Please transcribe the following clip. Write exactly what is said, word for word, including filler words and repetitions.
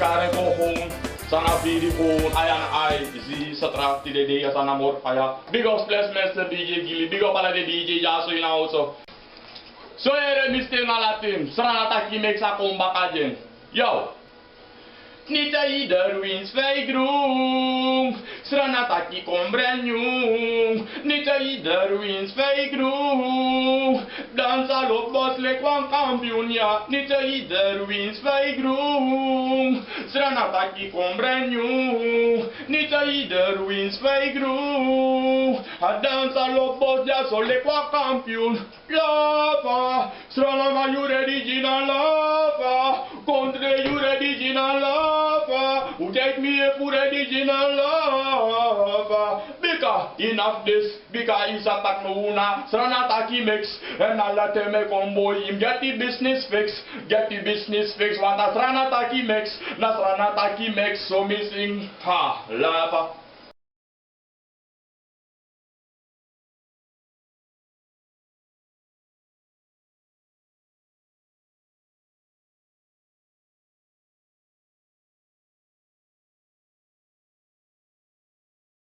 Karen kon gewoon, Sana firi gewoon, eye and eye, zi satra tide dei, Sana moro faya. Big up Splash Master, D J Gilly, big up ala den D J dyaso ini a oso. So yere, mi sten na latin, Srana taki mix a kon baka agen. Yo. Niet ieder wins vijf groen. Srana taki kon brand new. Niet ieder wins vijf groen. Dans a lot bos lik wan kampioen, ya. Niet ieder wins vijf groen. Srana taki kon brand new. Niet ieder wins vijf groen. A dans a lot bos, ya, so lik wan kampioen. Lava, Srana, ma yu ready gi na lava. Kondre, yu ready gi na lava. U take mi if u ready gi na lava. Bika, enough this. Bika, i sa taki no una. Srana taki mix. En ala ten mi kon boi, im get the business fix. Get the business fix. Want a Srana taki mix. Na Srana taki mix. So mi sing. Ha, lava.